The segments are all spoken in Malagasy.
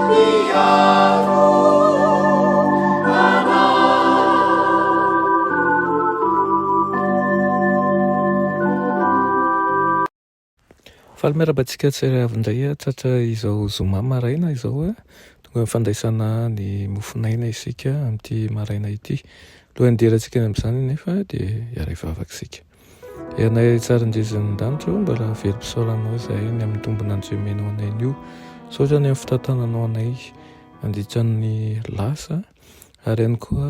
Mpiaro anay. Faly miarahaba antsika tsirairay avy indray tratra izao zoma maraina izao. Tonga amin'ny fandraisana ny mofon'aina isika amin'ity maraina ity. Alohan'ny hidirantsika any amin'izany anefa dia hiara-hivavaka isika. Ianay tsara indrindra an-danitra ô, mbola velom-pisaorana anao izahay ny amin'ny tombon'andro izay omenao anay anio. Misaotra ny amin'ny fitantananao anay nandritra ny lasa ary ihany koa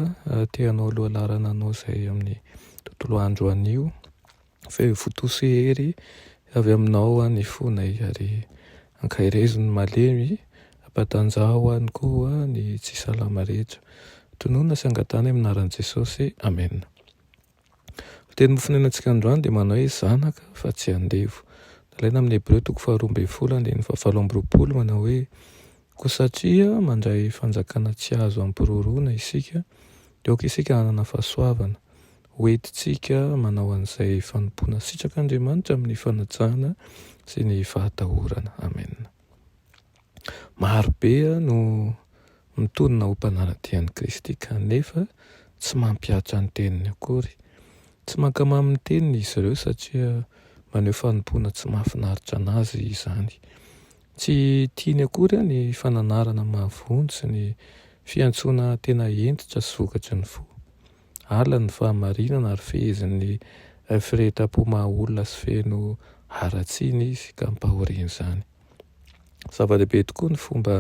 te hanao lohalaharana anao izahay amin'ny tontolo andro anio. Fa votoa sy hery avy aminao ny fonay ary ankaherezo ny malemy, ampatanjaho ihany koa ny tsy salama rehetra. Tononina sy angatahana amin'ny anaran'i Jesosy. Amena. Ny teny nofonenantsika androany dia manao hoe zanaka fa tsy andevo. Nalaina amin'ny Hebreo toko faharoa ambin'ny folo andininy fahavalo amby roapolo manao hoe koa satria mandray fanjakana tsy azo ampiroroana isika dia aoka isika hanana fahasoavana ho entintsika manao an'izay fanompoana sitrak'Andriamanitra amin'ny fanajana sy ny fahatahorana. Amena. Maro be no mitonona ho mpanara-dia an'i Kristy kanefa tsy mampihatra ny teniny akory. Tsy mankamamy ny teniny izy ireo satria maneho fanompoana tsy mahafinaritra an'azy izany. Tsy tiany akory ny fananarana mahavonjy sy ny fiantsoana tena hentitra sy vokatry ny fo. Halany ny fahamarinana ary fehezin'ny firehetam-po maha-olona sy feno haratsiana izy ka ampahorian'izany. Zava-dehibe tokoa ny fomba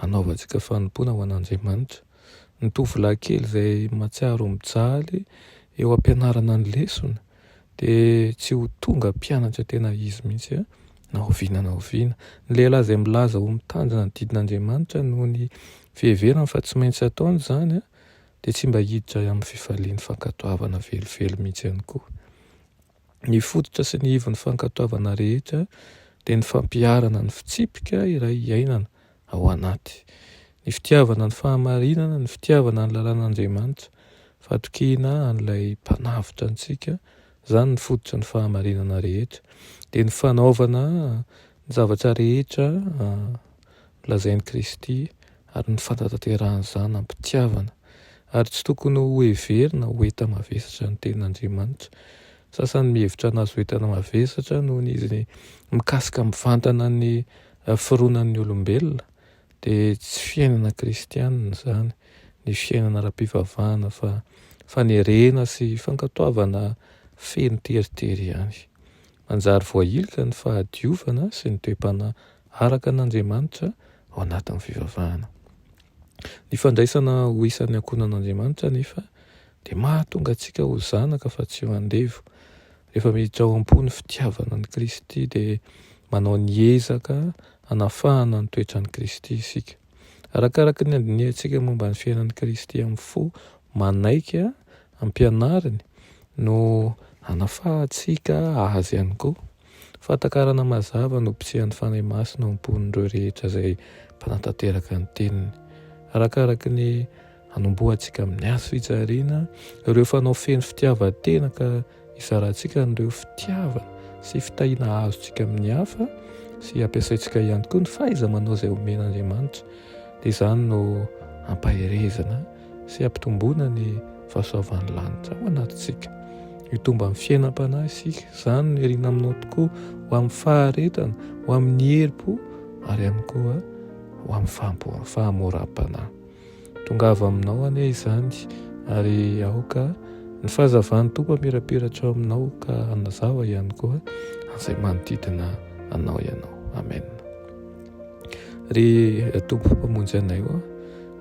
hanaovantsika fanompoana ho an'Andriamanitra. Ny tovolahy kely izay mahatsiaro mijaly eo am-pianarana ny lesona dia tsy ho tonga mpianatra tena izy mihitsy na oviana na oviana. Ny lehilahy izay milaza ho mitandrina ny didin'Andriamanitra noho ny fiheverany fa tsy maintsy ataony izany dia tsy mba hiditra amin'ny fifalian'ny fankatoavana velively mihitsy ihany koa. Ny fototra sy ny ivon'ny fankatoavana rehetra dia ny fampiharana ny fitsipika iray iainana ao anaty. Ny fitiavana ny fahamarinana, ny fitiavana ny lalàn'Andriamanitra, fatokiana an'ilay Mpanavotra antsika, izany ny fototry ny fahamarinana rehetra. Dia ny fanaovana ny zavatra rehetra nolazain'i Kristy ary ny fanatanterahana izany am-pitiavana. Ary tsy tokony hoheverina ho enta-mavesatra ny tenin'Andriamanitra. Sasany mihevitra anazy ho entana mavesatra noho ny izy mikasika mivantana ny fironan'ny olombelona, dia tsy fiainana kristianina izany, ny fiainana ara-pivavahana fa fanerena sy fankatoavana feno teritery ihany. Manjary voahilika ny fahadiovana sy ny toe-panahy araka an'Andriamanitra ao anatin'ny fivavahana. Ny fandraisana ho isan'ny ankohonan'Andriamanitra anefa dia mahatonga antsika ho zanaka fa tsy ho andevo. Rehefa miditra ao am-po ny fitiavana an'i Kristy dia manao ny ezaka hanafahana ny toetran'i Kristy isika. Arakaraka ny andinihantsika momba ny fiainan'i Kristy amin'ny fo manaiky ampianariny no hanafahantsika azy ihany koa. Fahatakarana mazava no bitsihan'ny Fanahy Masina ao am-pon'ireo rehetra izay mpanatanteraka ny Teniny. Arakaraka ny hanombohantsika amin'ny hazo fijaliana ireo fanao feno fitiavan-tena ka hizarantsika an'ireo fitiavana sy fitahiana azontsika amin'ny hafa sy ampiasaintsika ihany koa ny fahaiza-manao izay omen'Andriamanitra, dia izany no hampaherezana sy hampitomboana ny fahasoavan'ny lanitra ao anatintsika. Hitombo amin'ny fiainam-panahy isika. Izany no irina aminao tokoa ho amin'ny faharetana, ho amin'ny herim-po ary ihany koa ho amin'ny fahamoram-panahy. Tongava aminao anie izany ary aoka ny fahazavan'ny Tompo hamirapiratra ao aminao ka hanazava ihany koa an'izay manodidina anao ianao. Amen. Ry Tompo Mpamonjy anay ô,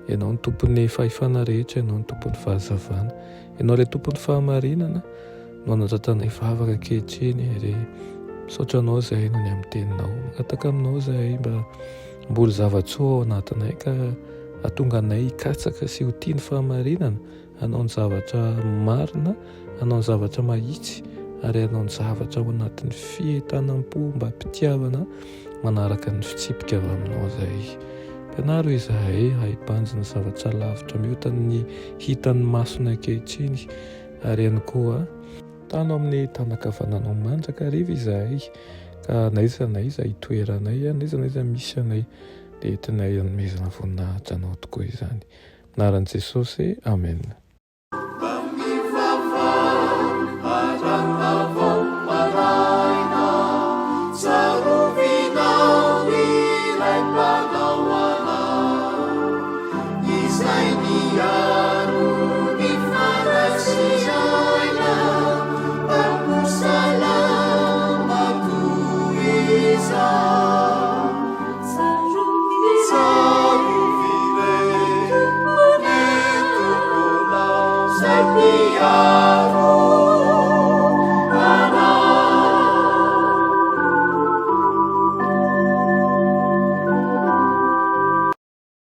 Ianao no Tompon'ny fahefana rehetra, Ianao no Tompon'ny fahazavana, Ianao ilay Tompon'ny fahamarinana no anatratanay vavaka ankehitriny ary misaotra Anao izahay noho ny amin'ny Teninao. Mangataka Aminao izahay mba hamboly zava-tsoa ao anatinay ka hahatonga anay hikatsaka sy ho tia ny fahamarinana, hanao ny zavatra marina, hanao ny zavatra mahitsy ary hanao ny zavatra ao anatin'ny fientanam-po mba mpitiavana manaraka ny fitsipika avy aminao izay. Mpianaro izahay hahibanjina zavatra lavitra mihoatra ny hitan'ny masonay ankehitriny ary ihany koa tano amin'ny tanan-kavananao mandrakariva izahay ka na aiza na aiza itoeranay, na aiza na aiza misy anay. Dia entinay hanomezana voninahitra Anao tokoa izany. Amin'ny anaran'i Jesosy, Amena.